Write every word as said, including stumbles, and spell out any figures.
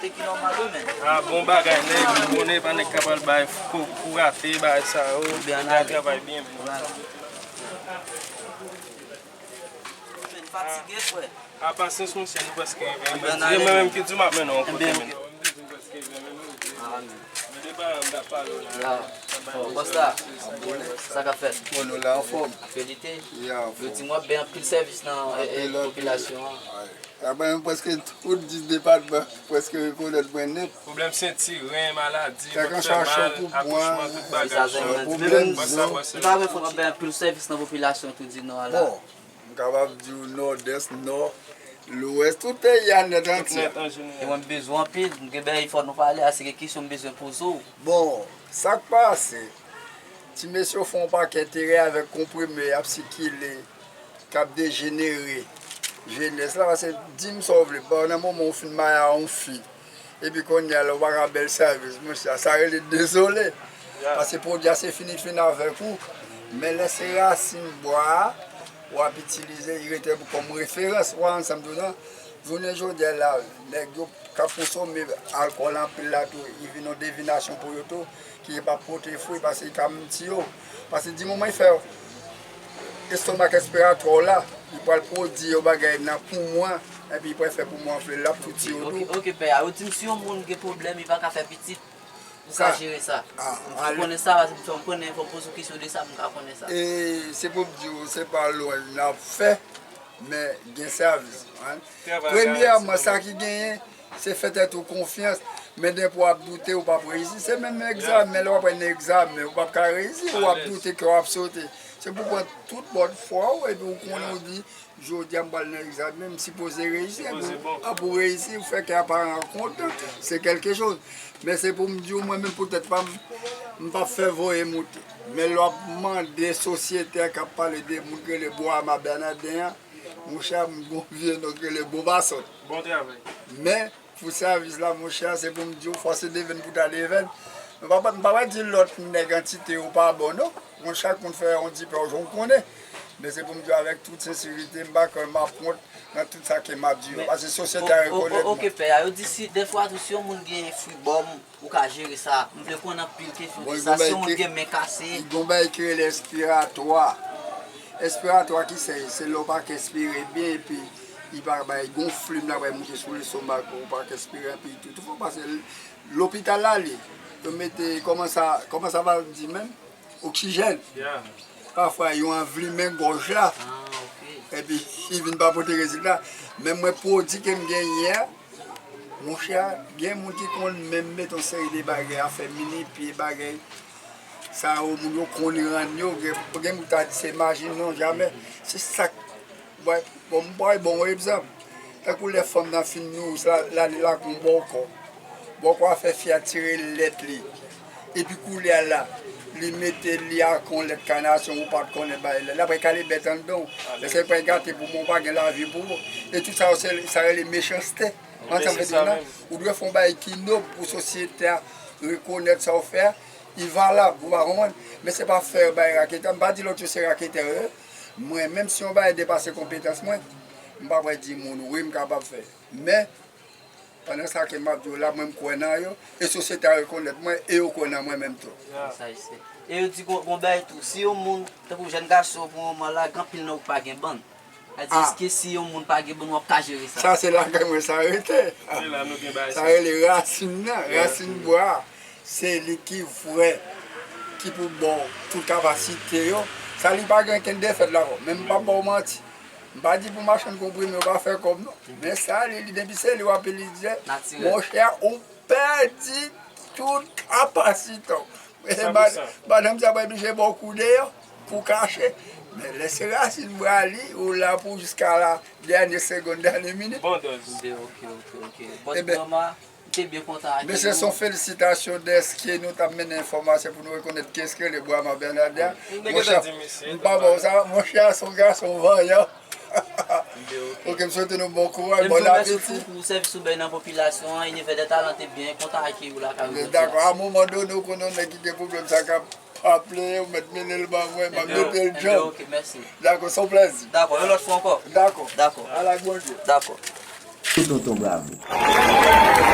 Ki nòmal wi, men. Ah, bon bagay, nèg. Ou konnen pa nèg k ap al bay kou, kou rate, bay sa yo. Byen travay byen. Fatige, frè. A, pasyans, monchè, nou prèske rive. Mwen menm ki di m ap mennen yon kote, men. Bòs la, sa k ap fèt? Bon, nou la anfòm. Aktyalite. Yo di m w ap bay anpil sèvis nan popilasyon an. Mwen menm prèske tout dis depatman prèske rekonèt mwen nèt. Pwoblèm senti, ren, maladi, vant fè mal, akouchman, tout bagay. Pwoblèm zon. M ta vle fò w ap bay anpil sèvis nan popilasyon tou di non a la. Bon, m kapab di w Nòdès, Nò, Lwès, tout peyi a nèt antye. Tout nèt an jeneral. E mwen m bezwen anpil, m gen bagay fò nou pale, a se gen kesyon m bezwen poze w. Bon, sa k pase? Ti mesye yo fè yon pakèt erè avèk konprime y ap sikile, k ap dejenere jenès la, paske di m sa w vle, bon, nan moman w fin mayi a yon fi, epi kounye a la, w pa ka ba l sèvis, monchè, sa rele dezole. Paske pwodui a se fini, fini avèk ou. Men lè se rasin bwa a, w ap itilize, li rete kòm referans. W konprann sa m di w lan? Jounen jodi a la, nèg yo k ap konsome alkòl anpil la tou, li vin yon devinasyon pou yo tou, ki pa pote fwi, paske li ka manti yo. Paske di moman li fè estomak espiratwa w la, li pral pwodui yon bagay nan poumon an, epi li pral fè poumon an anfle, l ap tou tiye w tou. Ok, ok, pè a, yo di m si yon moun gen pwoblèm, li pa ka fè pitit, ou ka jere sa. Ou konnen sa, paske m fè m konnen, fò m poze w kesyon de sa, m ka konnen sa. E se pou m di w, se pa lwen n ap fè, men gen sèvis. Premyèman, sa ki genyen, se fè tèt ou konfyans. Men depi w ap doute, ou p ap reyisi. Se menm egzamen, lè w ap pran egzamen, ou p ap ka reyisi, ou ap doute, kè w ap sote. Se pou w pran tout bòn fwa w, epi w konnen, ou di, jodi a m pral nan egzamen, m sipoze reyisi, epi w ap ou reyisi, ou fè kè paran an kontan, se kèlke choz. Men se pou m di w, mwen menm pou tèt pa m, m p ap fè voye moute. Men lè w ap mande sosyete a k ap pale de moun k rele Bwama Bènaden an, monchè, m gon vye non k rele Bon Pasòt. Bon travay. Men, pou sèvis la, monchè, se pou m di w, fòse devenn pou ta devenn. M pa, m pa pral di lòt nèg antite yo pa bon, non. Moun, chak moun fè yon di pè w jan w konnen. Men se pou m di w avèk tout senserite, m pa kwè m ap wont nan tout sa ke m ap di yo. Paske sosyete a rekonèt mwen. Ok, pè a, yo di si, dèfwa tou, si yon moun gen fibòm, ou ka jere sa. M vle konn anpil kesyon de sa. Si yon moun gen men kase. Bon, li gon bagay ki rele espiratwa. Espiratwa ki se, se lè w pa ka espire byen, epi li pa bay gon flim la, bay moute sou lestomak ou, ou pa ka espire, epi tou, tou fò pase lopital la, li, yo mete, kòman sa, kòman sa va di menm? Oksijèn. Pafwa, yo anvlimen gòj la. Epi, li vin pa pote rezilta. Men mwen pwodui ke m genyen an, monchè, gen moun ki konn menm mete yon seri de bagay, afè minipye, bagay sa yo, moun yo konn rann yo, gen, gen moun ta di se maji, non, jamè. Se sa k Bon, bon, m bay bon egzanp. Tankou lè fanm nan fin nouri, sa, l ale lakay yon bòkò. Bòkò a fè fi a tire lèt li. Epi koulye a la, li mete li ak yon lèt kanasyon, ou pa t konnen bay lèt. L ap rekale bèt anndan w. Lè se pral gate pou mwen, ou pa gen lavi pou ou. E tout sa yo, se, sa rele mechanste. Ansanm vle di la, ou dwe fè yon bagay ki nòb pou sosyete a rekonèt sa w fè a. Li valab, ou pa konprann? Men se pa fè yo bay raketè. M pa di lòt yo se raketè yo ye. Mwen, menm si yon bagay depase konpetans mwen, m pa pral di moun, wi, m kapab fè. Men, pandan sa ke m ap di w la, mwen, m kwè nan yo, e sosyete a rekonèt mwen, e yo kwè nan mwen menm tou. Sa jis. E yo di gon, gon bagay tou, si yon moun, tankou jèn gason, pou moman la, gen anpil nan yo ki pa gen bann. Sa di, èske si yon moun pa gen bann, w ap ka jere sa? Sa se lakay mwen sa rete. Sa rele rasin nan, rasin bwa. Se li ki vrè, ki pou ba w tout kapasite yo. Sa li pa gen okenn defèt la ankò. Men m p ap ba w manti. M pa di pou machann konprime yo pa fè kòb non. Men sa li, li depi se li w ap li di, monchè, ou pèdi tout kapasite w. E mad-, madanm sa pral blije ba w kou deyò pou kache. Men lè se rasin bwa li, ou la pou jiska la dènye segonn, dènye minit. Bon dòz. Ok, ok, ok. Bòs Bwama, m te byen kontan ak ou. Mesye, se yon felisitasyon dèske nou t ap mennen enfòmasyon pou nou rekonèt kiyès ki rele Bwama Bènadan. M te gentan di misye. M pa ba w sa, monchè, se yon gason vanyan. Ok, m swete nou bon kouraj, bon apeti. Mèsi pou, pou sèvis ou bay nan popilasyon an, Univers des Talents te byen kontan akeyi w lakay ou jodi a. Dakò, a moman done, ou konnen yon nèg ki gen pwoblèm sa k ap aple, ou mèt mennen l ban mwen, m ap mete l djanm. Ok, mèsi. Dakò, se yon plèzi. Dakò, yon lòt fwa ankò. Dakò. Dakò. Al ak Bondye. Dakò. Tonton Bravo.